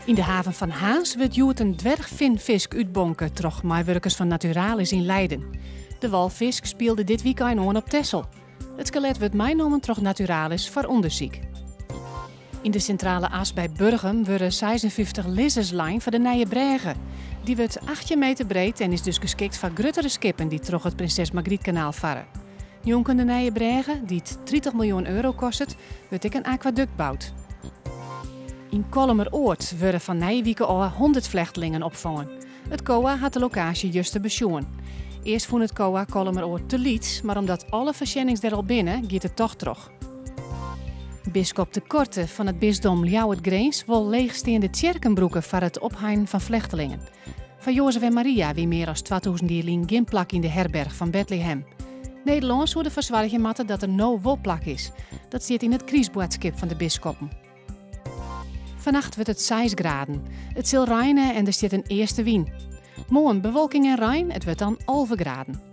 Yn de haven fan Harns wurdt hjoed in dwerchfinfisk útbonke troch meiwurkers fan Naturalis yn Leiden. De walfisk spielde dit wykein oan op Texel. It skelet wurdt meinommen troch Naturalis foar ûndersyk. Yn de Sintrale As by Burgum wurde 56 lizzers lein foar de nije brêge. Dy wurdt 18 meter breed en is dus geskikt foar gruttere skippen dy't troch it Prinses Margrietkanaal farre. Njonken de nije brêge, dy't 30 miljoen euro kostet, wurdt ek in akwadukt boud. Yn Kollumeroard wurde fan nije wike ôf 100 flechtlingen opfongen. It COA hat de lokaasje juster besjoen. Earst fûn it COA Kollumeroard te lyts, mar omdat alle foarsjennings der al binne, giet it toch troch. Biskop de Korte fan it bisdom Ljouwert-Grins wol leechsteande tsjerken brûke foar it opheinen fan flechtelingen. Foar Joazef en Maria wie mear as 2000 jier lyn gjin plak yn de herberch fan Bethlehem. Nederlân soe derfoar soargje moatte dat der no wol plak is. Dat stiet yn it krystboadskip fan de biskoppen. Fannacht wurdt it 6 graden. It sil reine en der stiet in eastewyn. Moarn bewolking en rein, it wurdt dan 11 graden.